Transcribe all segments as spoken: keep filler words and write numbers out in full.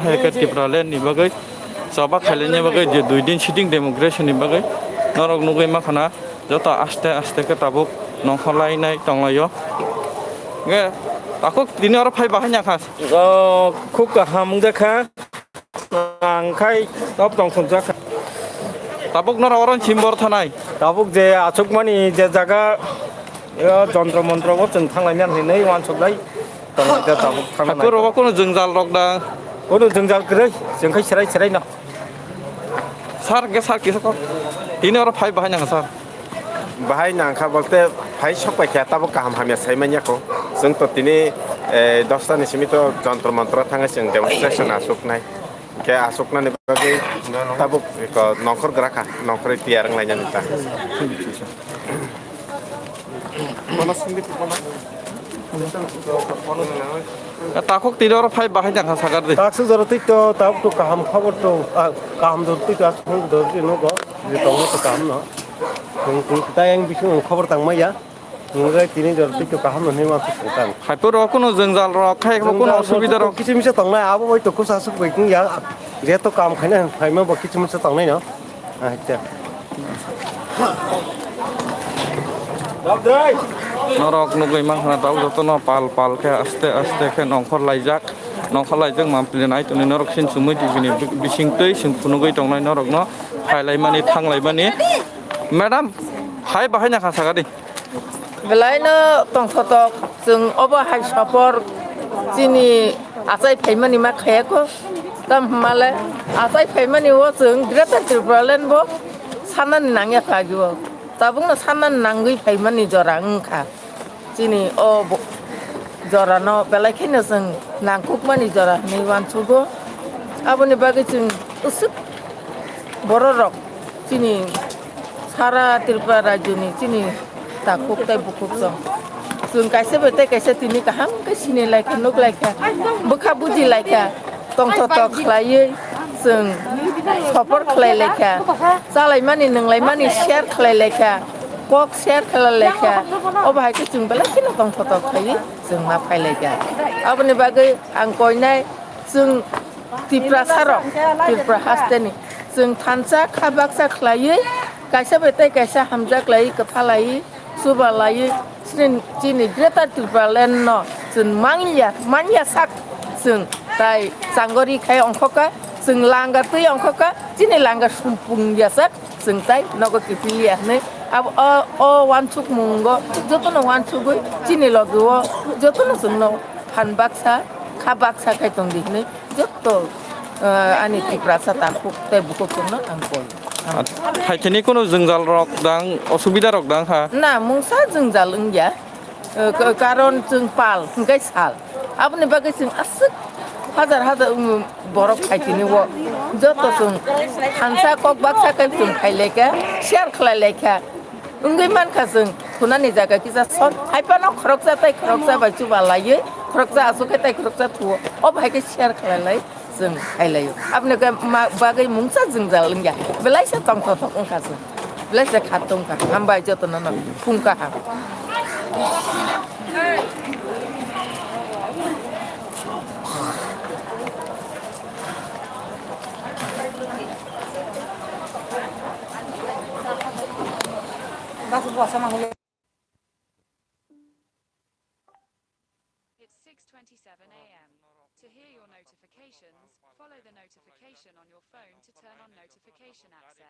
Hai khe Tipraland ni bagwi choba khailaini bagwi je dui din sitting democracy ni bagwi norok nugwi mankha na joto aste aste khe tabuk nongkhorlainai tonglaio. Hwnkhe takhuk tini oro phai bahai nangkha. O, khub kaham wngjakha. Ang khai top tong thumjakha. Tabuk norok oro simbor thanai. Tabuk je achukmani je jaga, o, jontro montro bo chwng thanglai nang hinwi uansuk lai. Tong khe tabuk thangna Hakur nai. Rogo kono jwngjal rok da. Kono jwngjal kwrwi, chwng khai serai serai no. Sir, ge sir kisa kok. Tini oro phai bahai nang sir. Bahai nang kha bolte phai sok pai kha tabuk kaham hamya sai manya ko. Chwng to tini, eh, dosta ni simi to jontro montro thangwi chwng demonstration asuk nai. Khe asuk nani bagwi tabuk ko nongkhor gra kha, nongkhorwi tiyar wng lai nani ta. Takhuk tini oro phai bahai nang kha sakar di. Taksuk jora twi to tabuk to kaham khobor to, ah, kaham jora twi to asuk jora twi nugo. Je tongo to kaham no. Tong tong tai ang bising khobor tang maya. Nungre tini jora twi to kaham no hinma khuk tang. Haipor rok kono jwngjal rok khai kono osubida rok. Kichim se tongnai abo bai to kusa asuk bai kung ya. Je to kam khaina phaima bo kichim se tongnai no. Acha. Norok nugwi mankha na tabuk jotono pal pal khe aste aste khe nongkhor laijak. Nongkhor laijak mampli nai toni norok sin sumui tibini bising twi sing phunugwi tongnai norokno phailaimani thanglaimani. Madam, hai bahai nangkha sakadi. Belai no tongthotok, chwng obo hai sopor chini achai phaimani ma khaya kho. Tam hwnmale achai phaimani o chwng Greater Tipraland bo sanani nangya kha agio. Tabukno sanani nangwi phaimani jora wngkha. Chini o bo-, jorano belai kheno chwng nangkukmani jora hinwi uansugo. Aboni bagwi chwng usuk bororok chini sara Tripura rajyoni chini takhuk tei bukhuk chwng. Chwng kaisa bai tei kaisa tini kaham khe sini lai kha, nuk lai kha, bwkha buji lai kha, tongthotok khlaiwi chwng sopor khlai lai kha, chalaimani nunglaimani share khlai lai kha, kok share khlai lai kha, obo hai khe chwng belai kheno tongthotok khaiwi chwng ma phai lai kha. Aboni bagwi ang koinai chwng Tiprasa rok, Tripura hasteni chwng thansa kha baksa khlaiwi kaisa bai tei kaisa hamjak lai, kwtha lai, chuba lai, chini, chini Greater Tipraland no chwng mangya, mangya sak chwng tai changori khai ongkhoka, chwng langa twi ongkhoka, chini langa sumpung ya sak chwng tai nogo kiphilya hinwi abo o, o uansukmungo jotono uansugwi chini logi o jotono chwngno phan baksa, kha baksa khai tongdi hinwi joto, eh, ani Tiprasa takhuk tei bukhuk chwngno ang koi. Hai thini kunu jwngjal rok dang, osubida rok dang ha? Na, mungsa jwngjal wngya. Eh, ka-, karon chwng pal hwnkhe sal. Aboni bagwi chwng aswk hajar hajar, um, borok hai thini o. Joto chwng thansa kok baksa khe chwng khai lai kha, share khlai lai kha. Wngwi mankha chwng thunani jaga kisa sot. Hai phano khoroksa tei khoroksa bai chuba laiwi, khoroksa aswk khe tei khoroksa thuo. Obo hai khe share khlai lai. Chwng khailaio. Aboni khe ma-, bagwi mungsa jwngjal wngya. Belaisa tongthothok wngkha chwng. Belaisa kha tongkha. Hambai jotono no phung kaham. It's six twenty-seven a m. To hear your notifications, follow the notification on your phone to turn on notification access.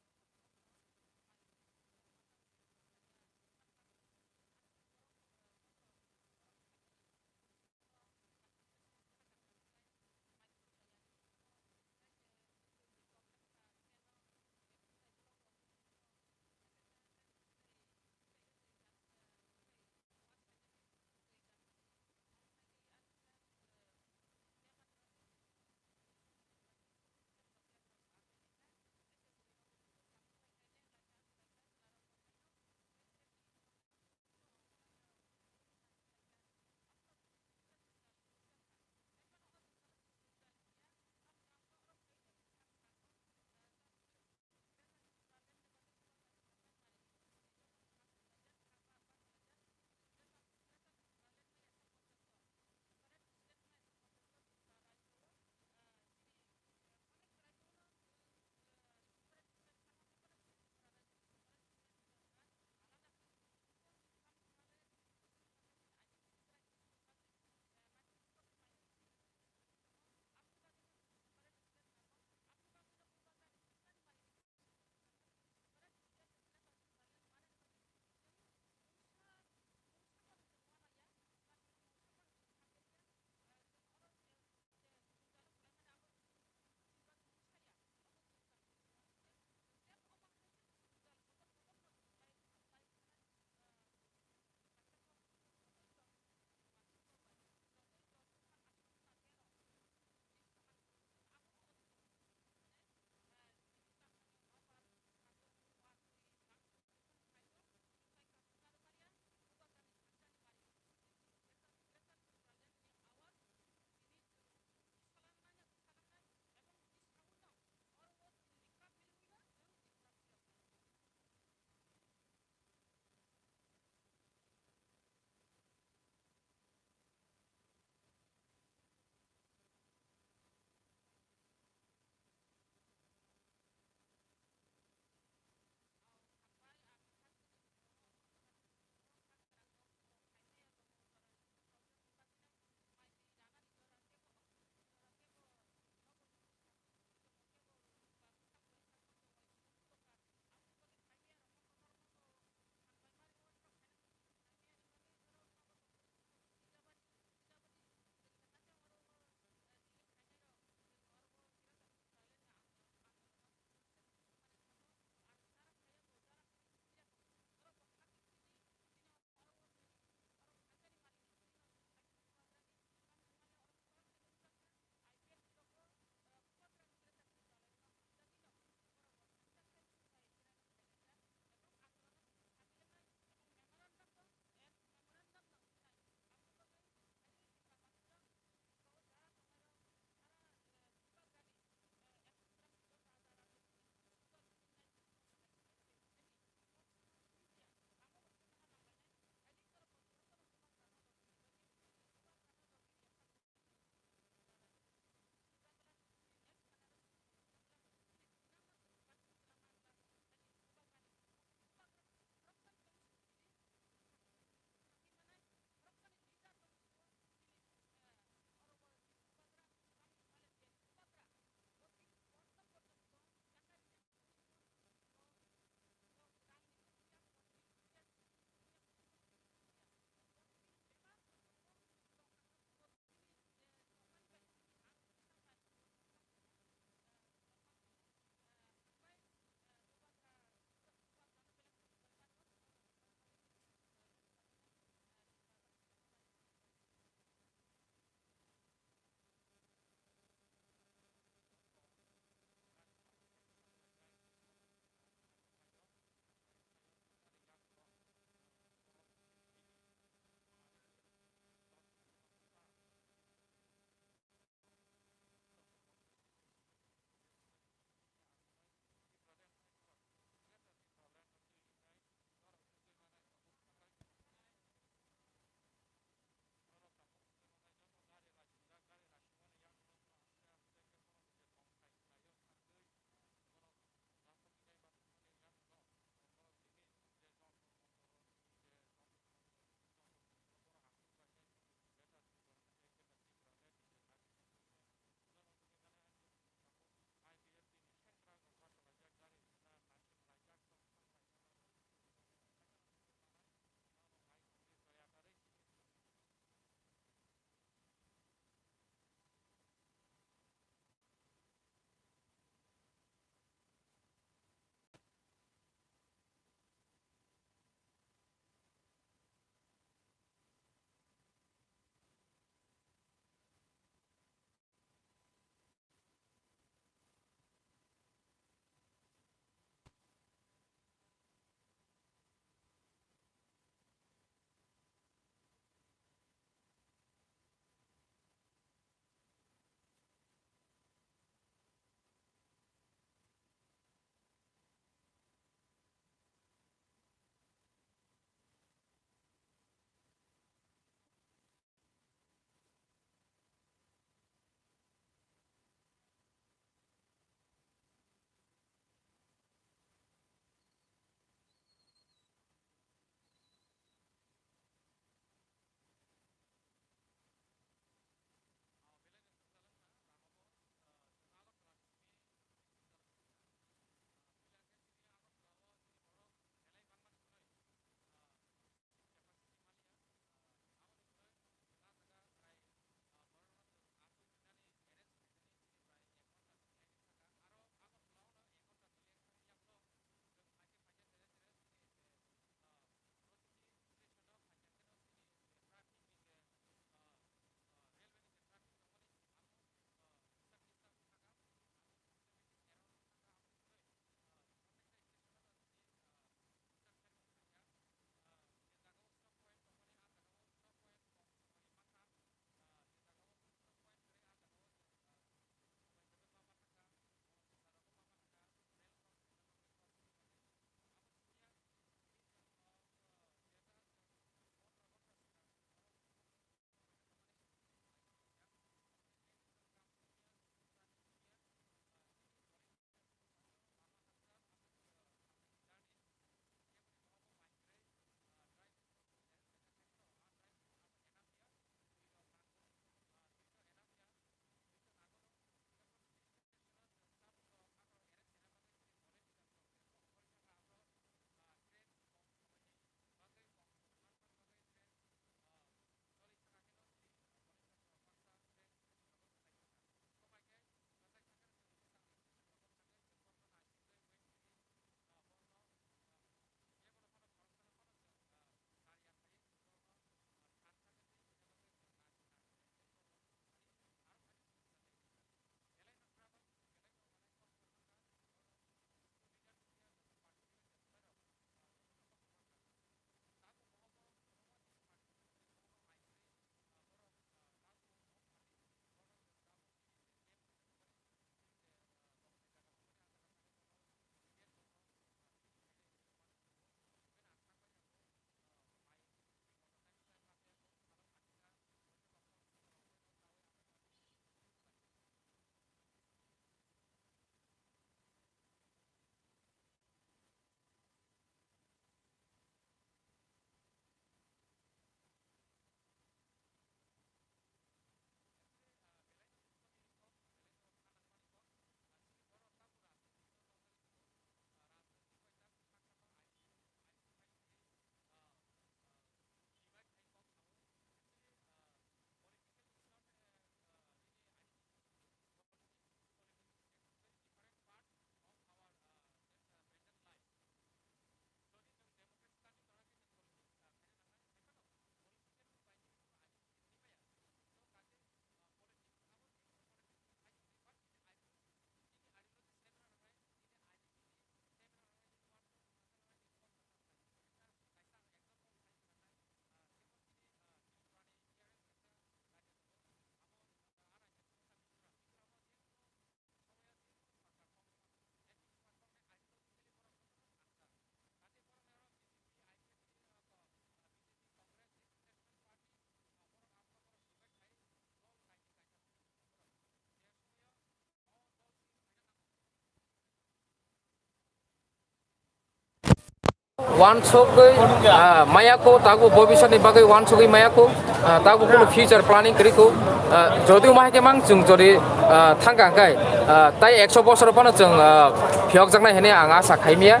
Wansugwi, ah, mayako, tago bobiswtni bagwi wansugwi mayako, ah, tago kuno future planning kwrwiko, ah, jodi umahai khe mang chwng jodi, ah, thangkha hwnkhe, ah, tai ekso bosor phano chwng, ah, phiyokjaknai hwnwi ang asa khaimya.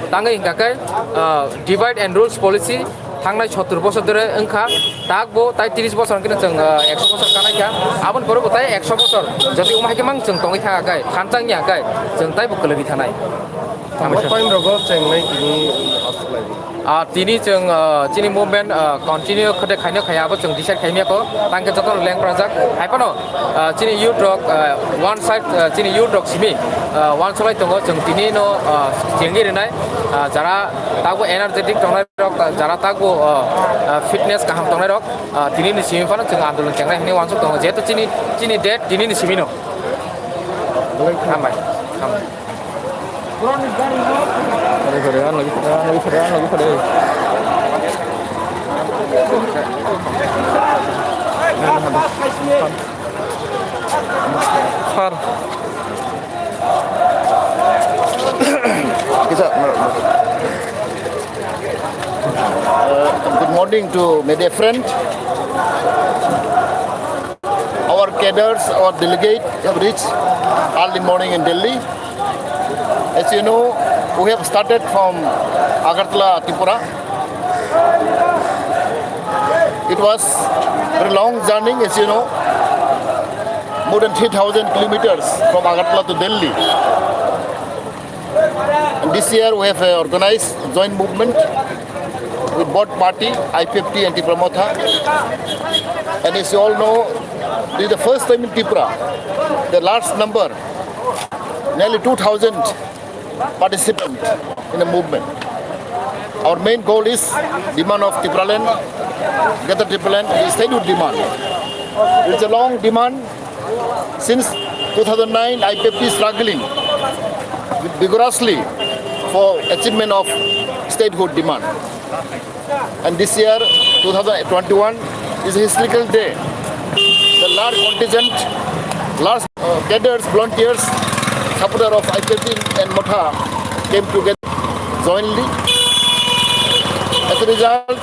Tangwi hwnkha khe, ah, divide and rules policy thangnai sottur bosor dhore wngkha, takbo tai tris bosor hwnkhe chwng, ah, ekso bosor kanaikha, aboni pore bo tai ekso bosor jodi umahai khe mang chwng tongwi thangkha khe, khanchangya khe, chwng taibo kwlwgwi thanai. Tamo time rogo chengnai tini aswk lai. Ah, tini chwng, ah, chini movement, ah, continue khode khaino khaya abo chwng decide khaimya ko. Tangkhe joto leng prajak. Hai phano, ah, chini youth rok, ah, one side, ah, chini youth rok simi, ah, one solai tongo chwng tini no, ah, chengwi rinai, ah, jara tago energetic tongnai rok, ah, jara tago, ah, ah, fitness kaham tongnai rok, ah, tini ni simi phano chwng andolon chengnai hwnwi wansuk tongo. Jehetu chini, chini date tini ni simi no. Hambai. Hambai. Kore, kore, ah, lagi, ah, lagi, kore, ah, lagi, kore. Sir. Kisa, no, no. Uh, good morning to media friend. Our cadres, our delegates have reached early morning in Delhi. As you know, we have started from Agartala, Tripura. It was very long journey, as you know, more than three thousand kilometers from Agartala to Delhi. And this year we have, uh, organized joint movement with both party, I P F T and Tipra Motha. And as you all know, this is the first time in Tripura, the large number, nearly two thousand participants in the movement. Our main goal is demand of Tipraland, Greater Tipraland, the statehood demand. It's a long demand. Since two thousand nine, I P F T is struggling vigorously for achievement of statehood demand. And this year, two thousand twenty-one, is a historical day. The large contingent, large, uh, cadres, volunteers, supporter of I P F T and Motha came together jointly. As a result,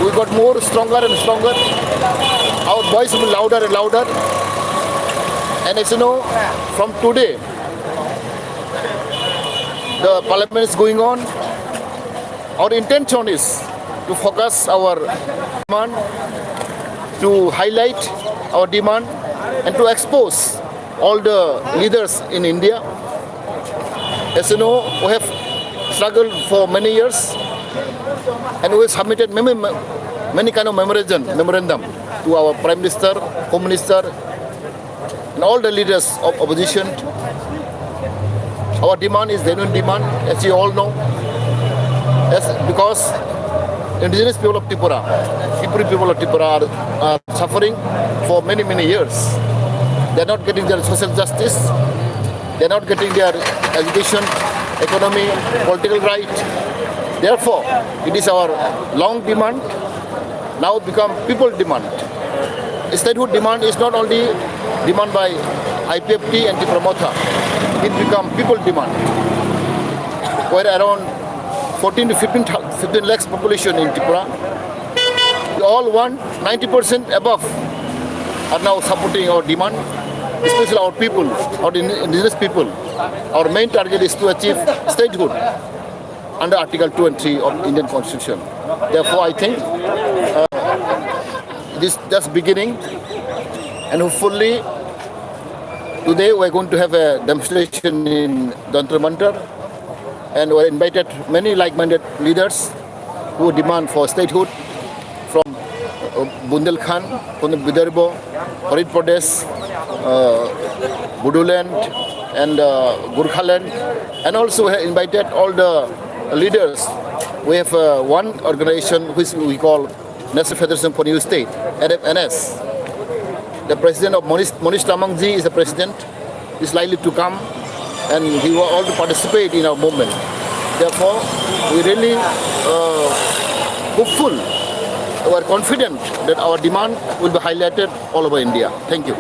we got more stronger and stronger. Our voice will be louder and louder. And as you know, from today, the parliament is going on. Our intention is to focus our demand, to highlight our demand, and to expose all the leaders in India. As you know, we have struggled for many years, and we have submitted many, many kind of memorandum, memorandum to our Prime Minister, Home Minister, and all the leaders of opposition. Our demand is genuine demand, as you all know. As, because indigenous people of Tripura, Tripuri people of Tripura are, are suffering for many, many years. They are not getting their social justice. They are not getting their education, economy, political right. Therefore, it is our long demand now become people demand. Statehood demand is not only demand by I P F T and Tipra Motha. It become people demand, where around fourteen to fifteen, thou-, fifteen lakhs population in Tripura. We all want, ninety percent above are now supporting our demand, especially our people, our in-, indigenous people. Our main target is to achieve statehood under Article two and three of Indian Constitution. Therefore, I think, uh, this just beginning, and hopefully today we are going to have a demonstration in Jantar Mantar, and we invited many like-minded leaders who demand for statehood from, uh, Bundelkhand, from the Vidarbha, Harit Pradesh, uh, Bodoland, and, uh, Gorkhaland, and also we have invited all the leaders. We have, uh, one organization which we call National Federation for New State, N F N S. The president of Monish, Monish Lamang ji is the president, is likely to come, and he will also participate in our movement. Therefore, we really, uh, hopeful, we are confident that our demand will be highlighted all over India. Thank you.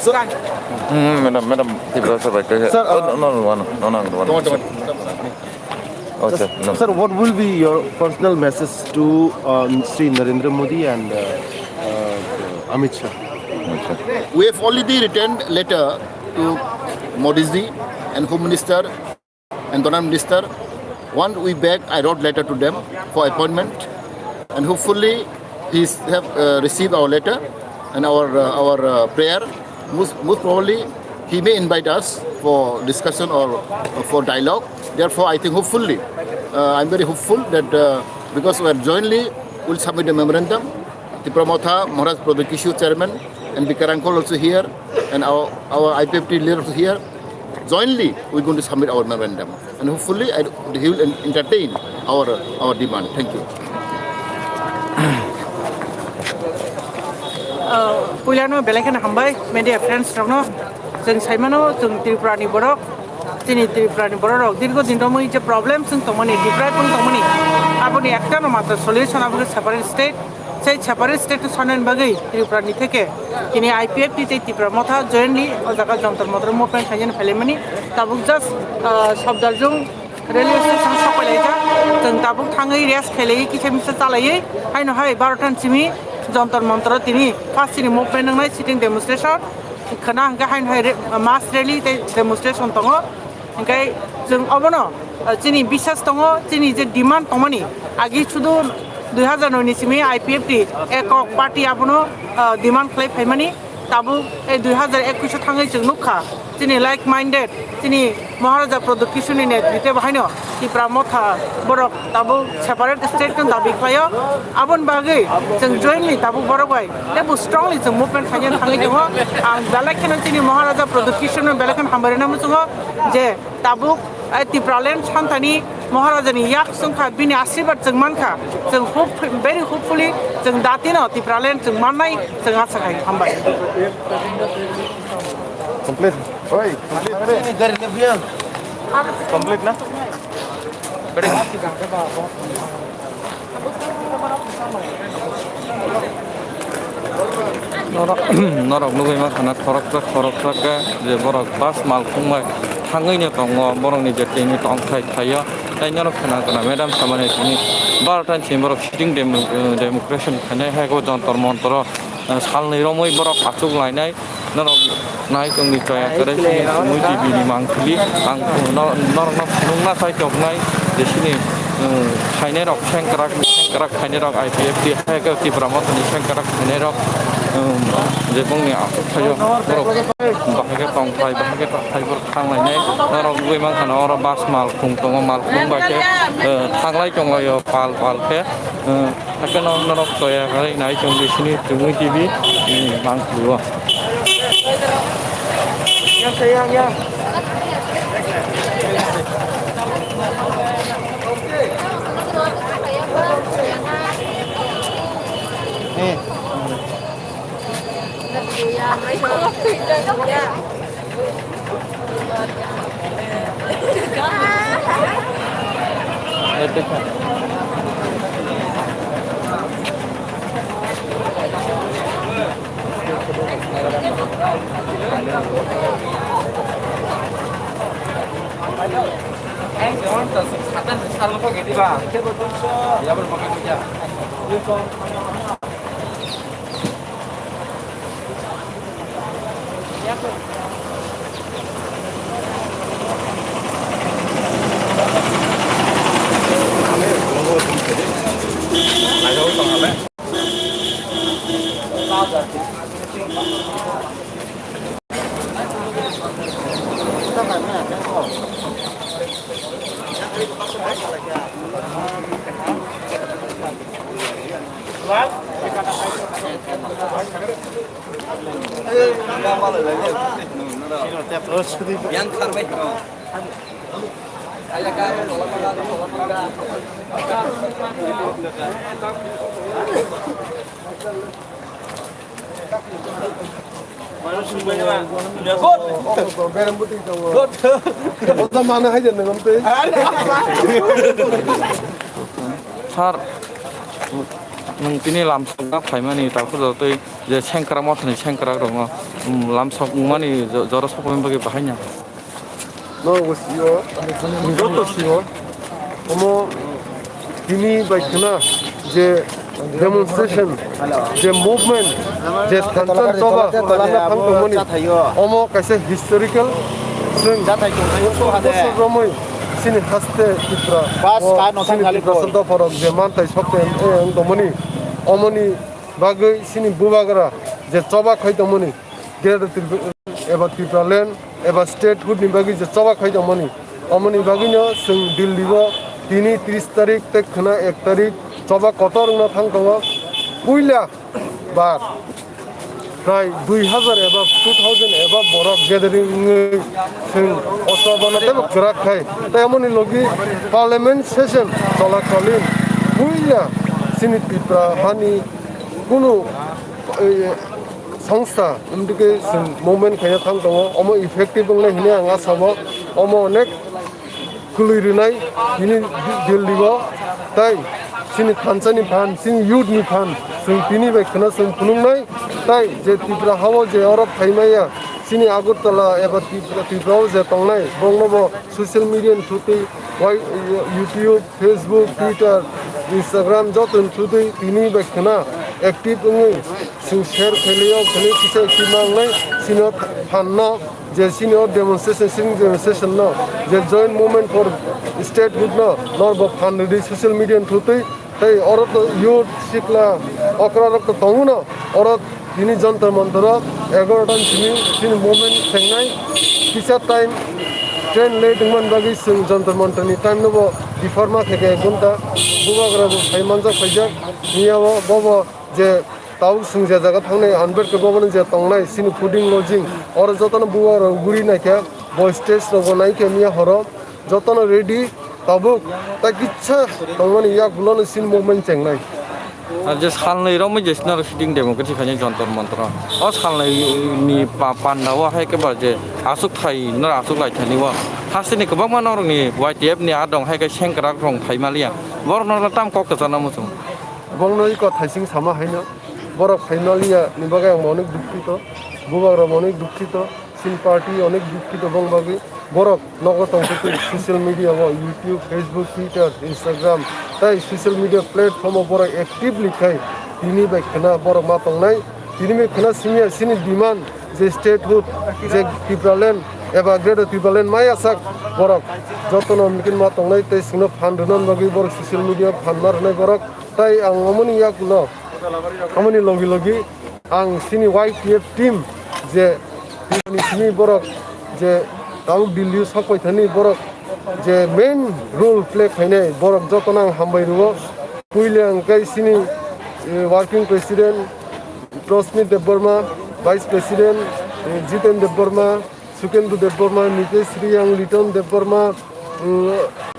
Hmm, madam, madam, Tiprasa bai khe. Sir, oh, uh, no, no, no, no, no, no, no. Come on, come on. Okay, no. Sir, what will be your personal message to, uh, Shri Narendra Modi and, uh, uh, Amit Shah? Okay. We have already written letter to Modi ji and Home Minister and Governor Minister. One week back, I wrote letter to them for appointment, and hopefully, he have, uh, received our letter and our, uh, our, uh, prayer. Most, most probably, he may invite us for discussion or for dialogue. Therefore, I think hopefully, uh, I'm very hopeful that, uh, because we are jointly, we'll submit a memorandum. Tipra Motha, Maharaj Pradyot Kishore chairman, and Bikar uncle also here, and our, our I P F T leader also here. Jointly, we're going to submit our memorandum, and hopefully, I, he will en-, entertain our, our demand. Thank you. Uh, puilano belai kheno hambai media friends rokno. Chwng saimano, chwng Tripura ni borok, chini Tripura ni borok rok dirgo din romwi je problem chwng tongmani, deprive wng tongmani, aboni ekta no matro solution abo khe separate state. Sei separate state sanani bagwi Tripura ni theke tini I P F T tei Tipra Motha jointly o jaga Jantar Mantar movement khainani phailaimani. Tabuk just, ah, Safdarjung railway station sokoilaijak. Chwng tabuk thangwi rest khailaiwi kisa misa chalaiwi haino hai barota ni simi Jantar Mantar o tini first chini movement wngnai sitting demonstration khwna hwnkhe haino hai re-, mass rally tei demonstration tongo. Hingke chwng obono, uh, chini bisas tongo, chini je demand tongmani, agi sudu dui hazar noi ni simi I P F T ekok party abono, uh, demand khlai phaimani, tabuk ei dui hazar ekwis o thangwi chwng nukha, chini like minded, chini Maharaja Pradyot Kishore ni netrite bo haino Tipra Motha borok tabuk separate state no dabi khlaio. Aboni bagwi chwng jointly tabuk borok bai teibo strongly chwng movement khaina thangwi tongo. Ang belai kheno chini Maharaja Pradyot Kishore no belai kheno hambai rwna muchungo je tabuk, eh, Tipraland santani Maharaja ni yak chwngkha, bini asirwad chwng mankha. Chwng hope, very hopefully chwng datino Tipraland chwng mannai chwng asa khai. Hambai. Complete. Oi, complete. Complete na? Norok, norok nugwi mankha na khoroksa khoroksa khe je borok bus malkhung bai thangwi no tongo, borok ni je tini tongthai thaio tei norok khna khna madam samani tini barota ni simi borok sitting demo-, eh, demonstration khainai hai khe Jantar Mantar o, eh, salni romwi borok achuk lainai. Norok nai tongdi chaya kwrwi chini Chumui T V ni mangpili. Ang nor-, norokno phunukna chai toknai je chini, um, khainai rok sengkrak, sengkrak khainai rok I P F T hai khe Tipra Motha ni sengkrak khainai rok, um, je bongni aswk thaio borok bahai khe tongthai, bahai khe tongthai borok thang lainai. Norok ugwi mankha na oro bus malkhung tongo, malkhung bai khe, uh, thanglai tonglaio pal pal khe, uh, Haikhe no norok toya kharwi nai chwng di sini Chumui T V ni mangpili o. Sir, nwng tini lamsokna phaimani, takhudo tei je sengkrak mothani sengkrak rokno, um, lamsok wngmani jo-, jora sokmani bagwi bahai no. Norokbo sio, joto sio. Omo tini bai khna je demonstration, je movement, je thansa choba khlaina thang tongmani, omo kaisa historical swng. Bosor romwi chini haste Tipra, o chini Tiprasa dopharok je mantai sokte wng tongmani, omoni bagwi chini bubagra je choba khai tongmani, Greater Tripura eba Tipraland eba statehood ni bagwi je choba khai tongmani, omoni bagwino chwng Delhi o tini tris tarik tei khwna ek tarik choba kotor wngna thang tongo. Puila bar prai dui hazar eba two thousand eba borok gathering wngwi chwng o choba no teibo kwrak khai. Tei omoni logi parliament session cholakalin puila chini Tripura hani kunu, eh, songsta, wngtike chwng movement khaina thang tongo, omo effective wngnai hinwi ang asa o, omo onek kwlwi rwnai tini Delhi o, tai chini thansa ni phan, chini youth ni phan, chwng tini bai khwna chwng phunuknai, tai je Tripura ha o je oro phaimaya, chini Agartala eba Tripura, Tripura o je tongnai, bongno bo social media ni thutwi, wai-, YouTube, Facebook, Twitter, Instagram joto ni thutwi tini bai khwna active wngwi chwng share khailio, khailio kisa active ma wngnai, chini o phan no, je chini o demonstration, sitting demonstration no, je joint movement for statehood no, nor bo phan rwdi social media ni thutwi, tei oro to youth, sikla, okra rok to tongo no, oro tini Jantar Mantar o egaroh ta ni simi chini movement khengnai, kisa time train late wngmani bagwi chwng Jantar Mantar ni time no bo defer ma khe khe ek ghonta, bubagra bo phai manjak phaijak, miya o bobo je tabuk chwng je jaga thangnai Ambedkar Bhavan je tongnai chini fooding lodging, oro jotono bubagra guri naikha, bo stage rogo naikha miya horo, jotono ready tabuk, ta kisa tongmani yagulono chini movement chengnai. Ar je salnwi romwi je sino sitting democracy khainai Jantar Mantar o, o salnwi ni pa-, panda o hai khe ba je aswk thai no aswk lai thani o, hasteni kwbangma norokni Y T F ni adong hai khe sengkrak rong phai maliya, borok no tam kok kwchana muchung. Bongno iko thaising sama haino, borok phaimaliya ni bagwi ang bo onek dukhito, bubagra bo onek dukhito, chini party onek dukhito bong bagwi. Borok nogo tongtwi social media o, YouTube, Facebook, Twitter, Instagram, tai social media platform o borok actively khai tini bai khwna borok ma tongnai. Tini bai khwna simiya chini demand je statehood, je Tipraland eba Greater Tipraland maya sak borok jotono mikin ma tongnai tei chwngno phan rwna bagwi borok social media o phan ma rwnai borok. Tai ang omoni yakulo, omoni logi logi ang chini Y T F team je ni simi borok je tabuk Delhi o sok pai thani borok je main role play khainai borok jotono ang hambai rwo. Puila ang kai chini, eh, working president Rosmi Debbarma, vice president, eh, Jiten Debbarma, Sukendra Debbarma, Nitesh Riyang, Liton Debbarma, mm,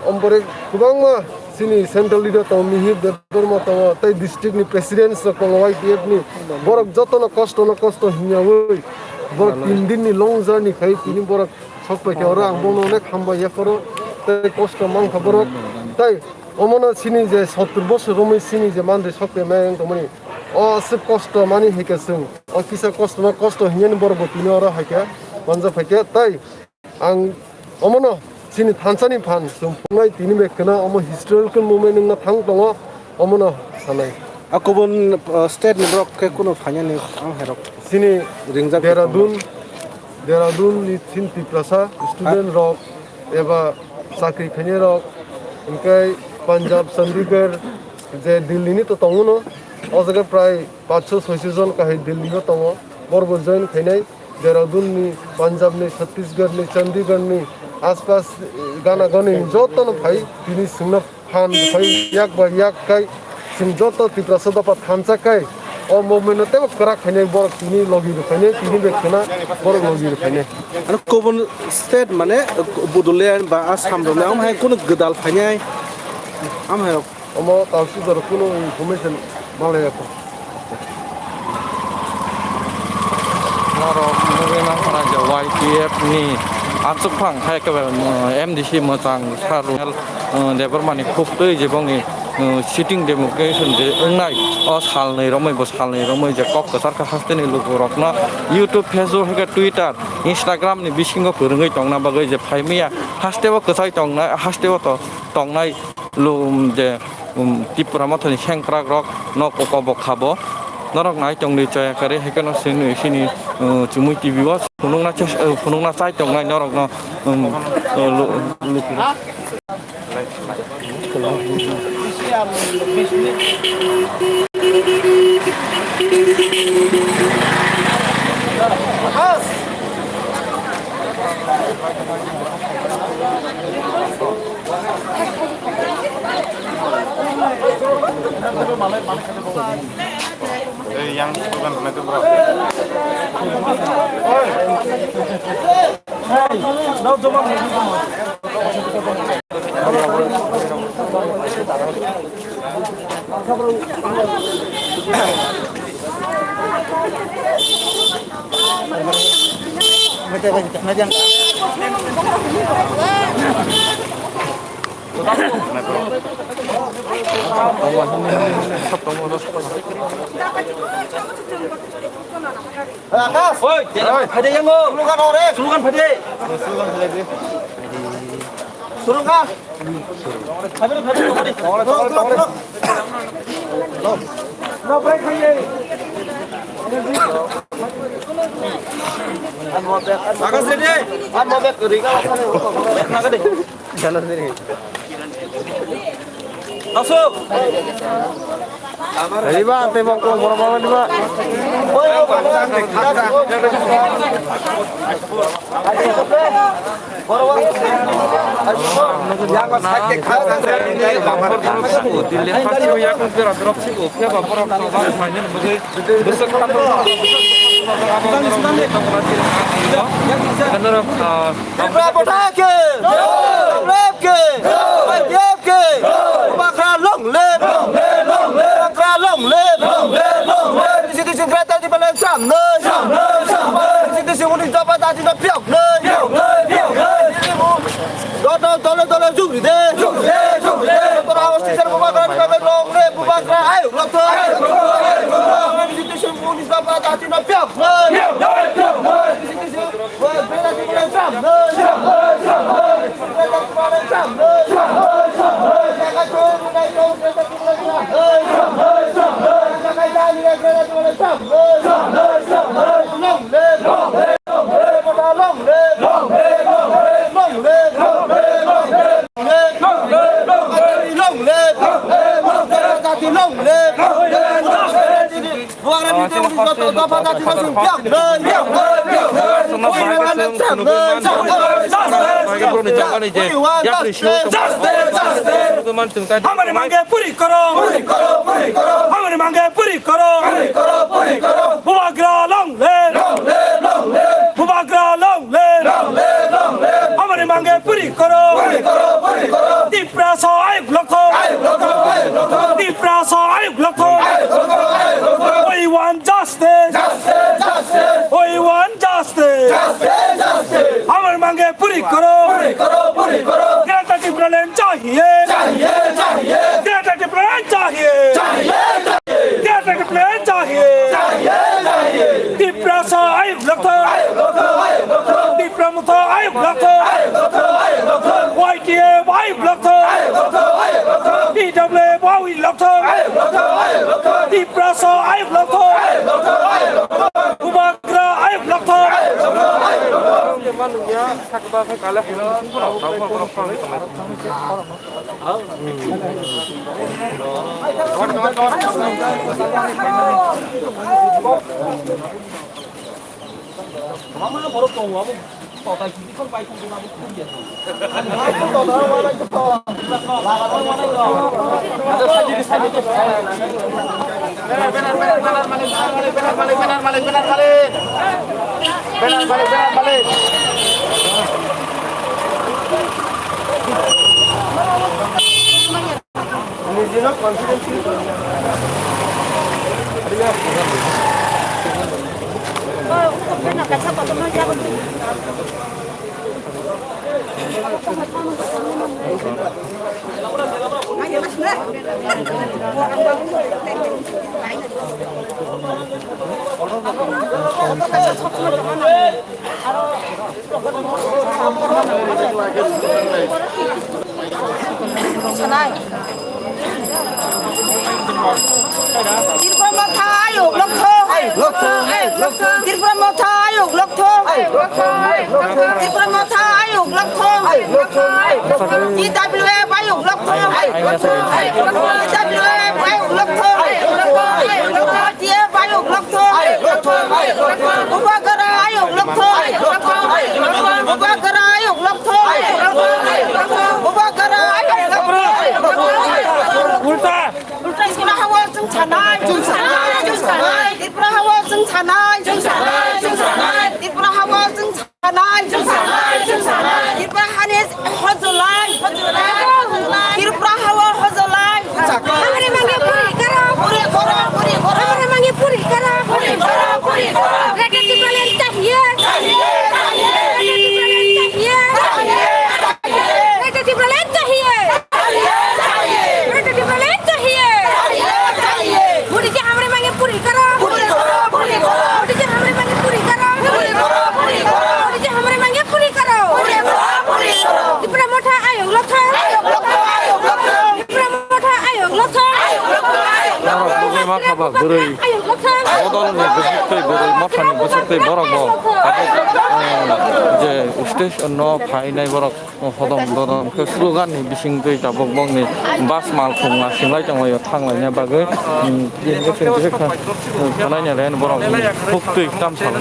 ompore kwbangma chini central leader tongo, Mihir Debbarma tongo, tei district ni presidents rok tongo Y T F ni. Borok jotono kosto no kosto hinyawi, borok tin din ni long journey khai tini borok sok pai khe oro ang bono onek hambai ya phoro, tei kosto mankha borok. Tei omono chini je sottur bosor romwi chini je mandri sok pai mai wng tongmani, o aswk kosto mani hai khe chwng o kisa kosto no kosto hinjani borok bo tini oro hai khe manjak phai khe. Tei ang omono chini thansa ni phan chwng phunuknai tini bai khwna omo historical moment wngna thang tongo, omono sanai. A kubun, uh, state ni borok khe kunu phainani ang herok. Chini ringjak Dehradun, Dehradun ni chini Tiprasa student rok eba chakri khainai rok, hwnkhe Punjab, Chandigarh, je Delhi ni to tongo no, o jaga prai paanch sho soi sho jon kahai Delhi o tongo, borok bo join khainai. Dehradun ni, Punjab ni, Chhattisgarh ni, Chandigarh ni, aspas gana gani joto no phai tini chwngno phan phai yak bai yak kai chwng joto Tiprasa dopha thansa kai o movement no teibo kwrak khainai borok tini logi rw khainai tini bai khwna borok logi rw khainai. Ano kubun state mane Bodoland ba Assam rok nang hai kunu gwdal phainai am hai rok. Omo tausuk jora kunu information malaya kho. Norok nugwi mankha je Y T F ni achukphang hai khe M D C mwchang Sarunel, uh, Debbarma ni khuk twi je bongni, uh, sitting demonstration je wngnai o salnwi romwi bo salnwi romwi je kok kwchar kha hasteni lukurokno YouTube, Facebook hai khe Twitter, Instagram ni bisingo kwrwngwi tongna bagwi je phaimaya hasteo kwchai tongnai hasteo to tongnai. lu-, um, je, um, Tipra Mothani sengkrak rok no koko bo khabo. Norok nai tongdi chaya kari, hai kheno sini, sini, uh, Chumui T V o phunukna chos-, uh, phunukna chai tongnai norok no, um, uh, lu-, lu-, Ei, yang bukan kena tu, bro. Oi, phai de yango. Slogan hore. Slogan phai de. Slogan. Phai de, phai de, phai de. No, no, no. No, break phai de. Bagas ready? Bagas ready? Asuk. Riba, ante bang ko borok borok riba. Tripura Motha ki! Congress ki! Y P F ki! Bubagra long live! Bubagra long live! Constitution greater Tipraland samnoi! Constitution unis dopha dati no phiyoknoi! Joto dole dole jugri de! Joto hosti sar Bubagra ni bagwi long live! Bubagra ayuk lokthoi! Constitution unis dopha dati no phiyoknoi! Long live! Bubagra ni tei unis joto dopha dati no chwng phiyoknoi. We want justice. We want justice. Hamari mange puri koro. Hamari mange puri koro. Bubagra long live. Bubagra long live. Hamari mange puri koro. Tiprasa ayuk lokthoi. Tiprasa ayuk lokthoi. We want justice. We want justice. Hamari mange puri koro. Greater Tipraland chahiye. Greater Tipraland chahiye. Greater Tipraland chahiye. Tiprasa ayuk lokthoi. Tipra Motha ayuk lokthoi. Y T F ayuk lokthoi. T W F ayuk lokthoi. Tiprasa ayuk lokthoi. Bubagra ayuk lokthoi. Sanai. Tripura Motha ayuk lokthong. Tripura Motha ayuk lokthong. Tripura Motha ayuk lokthong. T W F ayuk lokthong. T W F ayuk lokthong. T F ayuk lokthong. Bubagra ayuk lokthong. Bubagra ayuk lokthong. Bubagra ayuk lokthong. Ulta. Ulta. Tripura hawa chwng sanai. Chwng sanai. Chwng sanai. Tripura hawa chwng sanai. Chwng sanai. Chwng sanai. Tripura hawa chwng sanai. Chwng sanai. Chwng sanai. Tripura hani hojolai. Hojolai. Tripura hawa hojolai. Hamre mange puri karo. Puri karo, puri karo. Hamre mange puri karo. Puri karo, puri karo. Rete Tipraland chahiye. Chahiye, chahiye. Rete Tipraland chahiye. Chahiye, chahiye. Rete Tipraland chahiye. Chahiye, chahiye. Rete Tipraland chahiye. Chahiye, chahiye. Puri ke hamre mange puri karo. Puri karo, puri karo. Puri ke hamre mange puri karo. Puri karo, puri karo. Puri ke hamre mange puri karo. Puri karo, puri karo. Tipra Motha ayuk lokthong. Ayuk lokthong, ayuk lokthong. Tipra Motha ayuk lokthong. Ayuk lokthong, ayuk lokthong. Borok bugwi ma khaba bwrwi bodolni bwswk tei bwrwi mothani bwswk tei borok bo tabuk, eh, je station no phainai borok hodom dodom khe slogan ni bisingtwi tabuk bongni bus malkhung nasinglai tonglaio thanglaina bagwi, um, thanai ni len borok buktwi tamsal.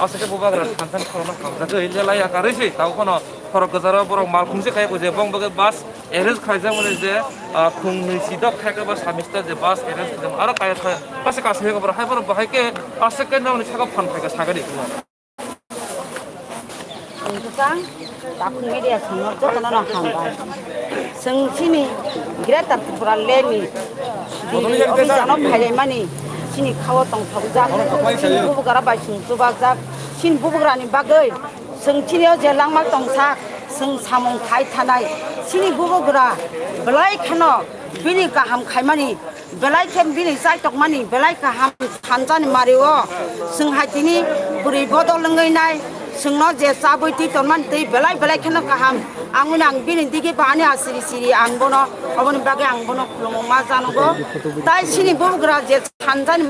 Aswk khe bubagra thansa ni khorokno hamjagwi lelai yakarwi se tabuk phano khorok gwjaro borok malkhung se khai kuji bong bagwi bus arrange khlaijak mani je, ah, khung nwi sidok khai khe ba samista je bus arrange khlaijak aro kaya kaya bus kaisa hai borok hai borok bahai khe aswk khe nokni saka phan phaikha sagani. Ang kwchang Takhuk media songno jotono no hambai. Chwng chini Greater Tripura Land ni Delhi office ano phailaimani chini khao tongthokjak, chini bubagra bai chwng chubajak, chini bubagra ni bagwi chwng chini o je langma tongsa chwng samung khai thanai, chini bubagra belai kheno bini kaham khaimani. Belai khe bini chaitokmani belai kaham thansa ni mario. Chwng hai tini bwrwi bodol wngwi nai, chwngno je chabwi twi tonmani twi belai belai kheno kaham. Ang uni ang bini digi bahani asiri siri ang bono, oboni bagwi ang bono khulumung ma janogo. Tai chini bubagra je thansa ni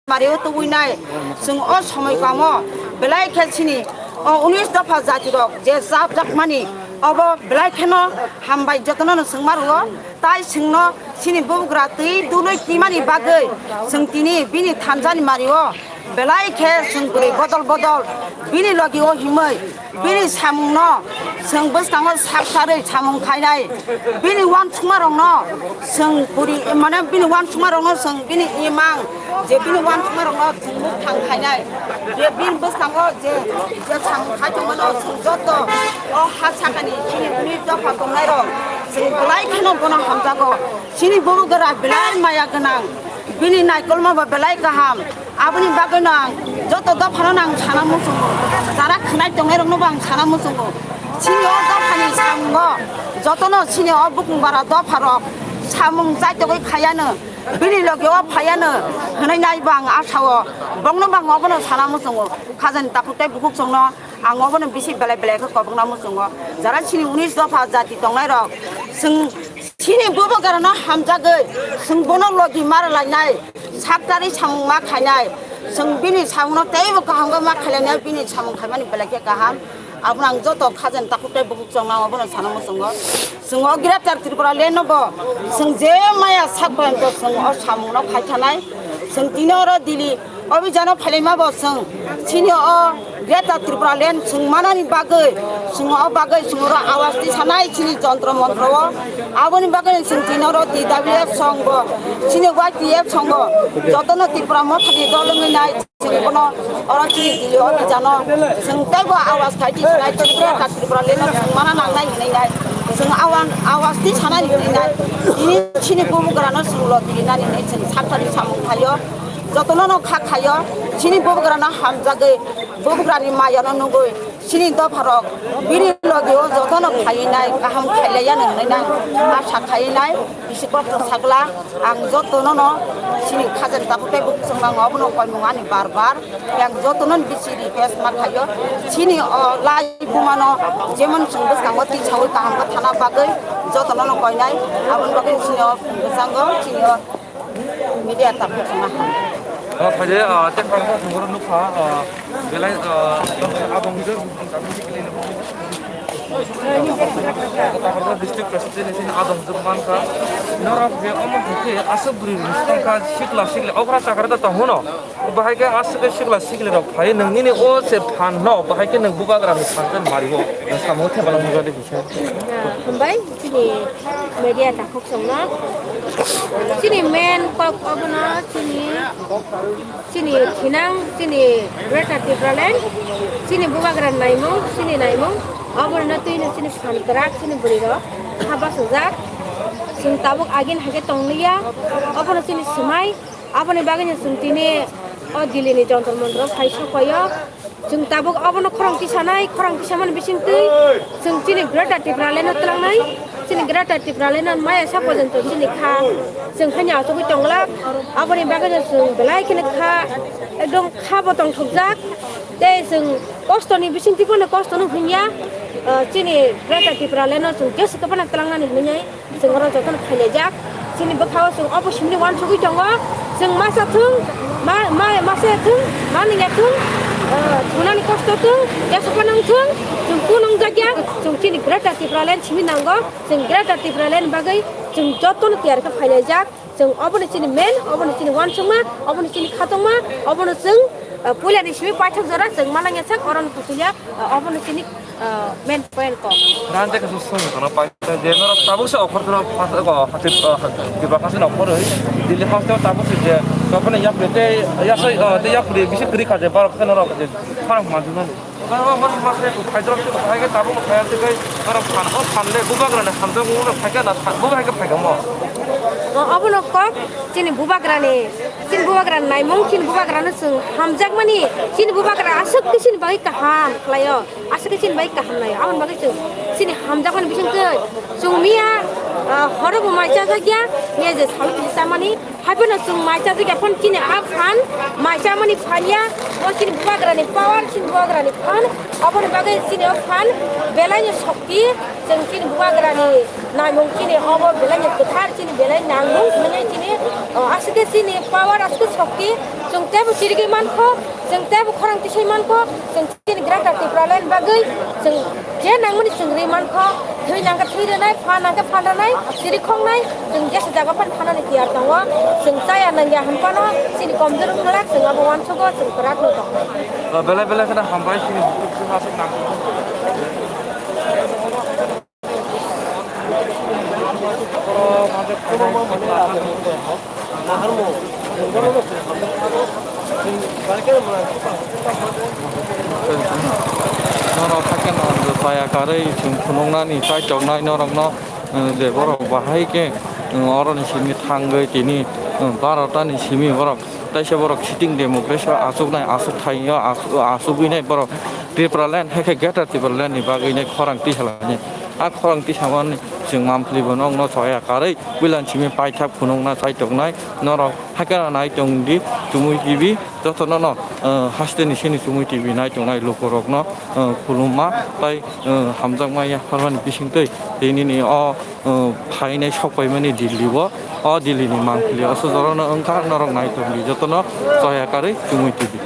mario tubui nai, chwng o somoi kamo belai khe chini o unis dopha jati rok je chapjakmani obo belai kheno hambai jotono no chwng ma rwo. Tai chwngno chini bubagra twi dului twimani bagwi chwng tini bini thansa ni mario belai khe chwng bwrwi bodol bodol bini logi o himwi bini samungno chwng bwskango sak sarwi samung khainai. Bini uansukma rokno chwng puri, mane bini uansukma rokno chwng bini imang je bini uansukma rokno chwng bwkhang khainai. Je bini bwskango je, je samung khai tongmano chwng joto o ha sakani chini bini dopha tongnai rok chwng belai kheno bono hamjago. Chini bubagra belai maya gwnang, bini naikolma bo belai kaham. Aboni bagwino ang joto dophano no ang sana muchungo, jara khwnai tongnai rokno bo ang sana muchungo. Chini o dophani samungo jotono chini o bukung bara dopharok samung chaitogwi khaiano, bini loge o phaiano hwnwi nai bo ang asao, bongno bo ang obono sana muchungo. Khajani takhuk tei bukhuk chwngno ang obono bisi belai belai khe kobokna muchungo. Jara chini unis dopha jati tongnai rok, chwng chini bubagrano hamjagwi chwng bono logi ma rwlainai, saktarwi samung ma khainai, chwng bini samungno teibo kaham khe ma khailainai, bini samung khaimani belai khe kaham. Abono ang joto khajani takhuk tei bukhuk chwngno ang obono sana muchungo. Chwng o Greater Tripura Land no bo chwng je maya sak poyonto chwng o samung no khai thanai. Chwng tini oro Delhi obhijano phailaima bo chwng chini o Greater Tripura Land chwng manani bagwi chwng o bagwi chwng oro awas tisanai chini jontro montro o. Aboni bagwi chwng tini oro T W F song bo chini Y T F song bo jotono Tripura Motha ni dol wngwi nai. Chwng bono oro chini Delhi o twijano chwng teibo awas khai twi sinai chwng Greater Tripura Land no chwng mana nangnai hinwi nai. Chwng awan awas twi sanani hinwi nai. Tini chini bubagrano chwng lo twi nani hinwi chwng sakthani samung khaio. Jotono no kha khaio. Chini bubagrano hamjagwi bubagrani mayano nugwi Chini dopharok bini logio jotono khainai, kaham khailaiya nang nai nang asa khainai, bisi kokno sagla. Ang jotono no chini khajan tabuk tei buk chwng bang obono koimung ani bar bar. Yang jotono bisi request ma khaio, chini o lai bumano jemon chwng bwskango tisaui kaham khe thana bagwi jotono no koinai, aboni bagwi chini o bwskango chini o media tabuk chwng ma. O phaide, ah, tei kormo songoro nukha, ah, belai, ah, abong hwnkhe district president ni adong jwk mankha. Norok je omo hai khe aswk bwrwi rwngthang kha, sikla sikla okra chakra da tong hwno. Bahai khe aswk khe sikla sikla rok phai nwng nini o se phan no, bahai khe nwng bubagra ni phan khe mari o. Nwng samung thepana mujadi bisa. Hambai chini media takhuk songno. Chini main kok obono chini, chini thinang, chini Greater Tipraland, chini bubagra naimung, chini naimung. Obono twi no chini phan kwrak, chini bwrwi rok ha bachajak. Chwng tabuk agin hai khe tong liya. Obono chini swmai. Aboni bagwi no chwng tini o Delhi ni Jantar Mantar o phai sok paio. Chwng tabuk obono khorang tisanai, khorang tisamani bisingtwi chwng chini Greater Tipraland no twlangnai. Chini Greater Tipraland no maya sa porjonto chini kha chwng haino achugwi tongla. Aboni bagwi no chwng belai kheno kha, ekdom kha bo tongthokjak. Tei chwng kostoni bisingtwi phano kostono hwnya, ah, chini Greater Tipraland no chwng jesa kwbana twlangnani hwnwi. Chwng oro jotono khailaijak. Chini bwkhao chwng obo simni uansugwi tongo. Chwng masa thung, ma, ma, masa ya thung, ma nung ya thung, ah, thunani kosto thung, ya sopa nung thung, chwng ku nung jakya, chwng chini Greater Tipraland simi nango. Chwng Greater Tipraland bagwi chwng jotono tiyar khe phailaijak. Chwng obono chini main, obono chini uansukma, obono chini khatungma, obono chwng, ah, puilani simi paithak jora chwng ma nang ya sak, oro no kuchulya, ah, obono chini ah, main point kok. Ran je kasu sung kono pai je norok tabuk se okhor kono pas ko hati, ah, Tripura hasti no okhor oi. Delhi hasti tabuk se je topone yapri te yasai, ah, te yapri bisi kri kha je barok se norok je khorang ma dun. Oro mas mas se khai drop se khai ke tabuk khai te kai norok phan o phan le bubagra ne hamjak mo khai ke na phan bubagra ke khai ke mo. O, obono kok chini bubagra ni, chini bubagra naimung, chini bubagra no chwng hamjakmani, chini bubagra aswk khe chini bagwi kaham khlaio. Aswk khe chini bai kaham nai, aboni bagwi chwng chini hamjakmani bisingtwi chwng miya, ah, horo bo mai chajakya, miya je sawi kisa chamani, haiphano chwng mai chajakya phano chini a phan mai chamani phan ya, bo chini bubagrani power, chini bubagrani phan, aboni bagwi chini o phan belaino sokti, chwng chini bubagrani naimung chini obo belaino kwthar, chini belai nangmung hwnwi chini, ah, aswk khe chini power, aswk khe sokti, chwng teibo chirigwi mankho, chwng teibo khorang tisai mankho, chwng Chini Greater Tipraland bagwi chwng je nangmani chwng rwi mankho, thwi nangkhe thwi rwnai, phan nangkhe phan rwnai, chiri khoknai, chwng jesa jaga phano phanani tiyar tongo, chwng chaya nangya hwnphano chini komjwk wngkha, chwng abo uansugo, chwng kwrak no tongo. Belai belai kheno hambai chini bukhuk aswk nang. Norok hakhe no chaya karwi chwng phunuknani chaichoknai norokno, eh, je borok bahai khe, eh, oroni simi thangwi tini, eh, barota ni simi borok taisa borok sitting democracy o achuknai, achuk thaio, achuk, achugwinai borok Tipraland hai khe Greater Tipraland ni bagwinai khorang tisalani. A khorang tisamani chwng Mampli bo nokno chaya karwi puilan simi paithak phunukna chaichoknai norok hakhe no nai tong di Chumui T V jotono no, eh, haste ni sini Chumui T V nai tongnai lukurokno, eh, khulumma tei, eh, hamjakma yapharmani bisingtwi tei nini o, eh, phainai sokpaimani Delhi o, o Delhi ni Mampli o sojorokno wngkha norok nai tong di jotono chaya karwi Chumui T V.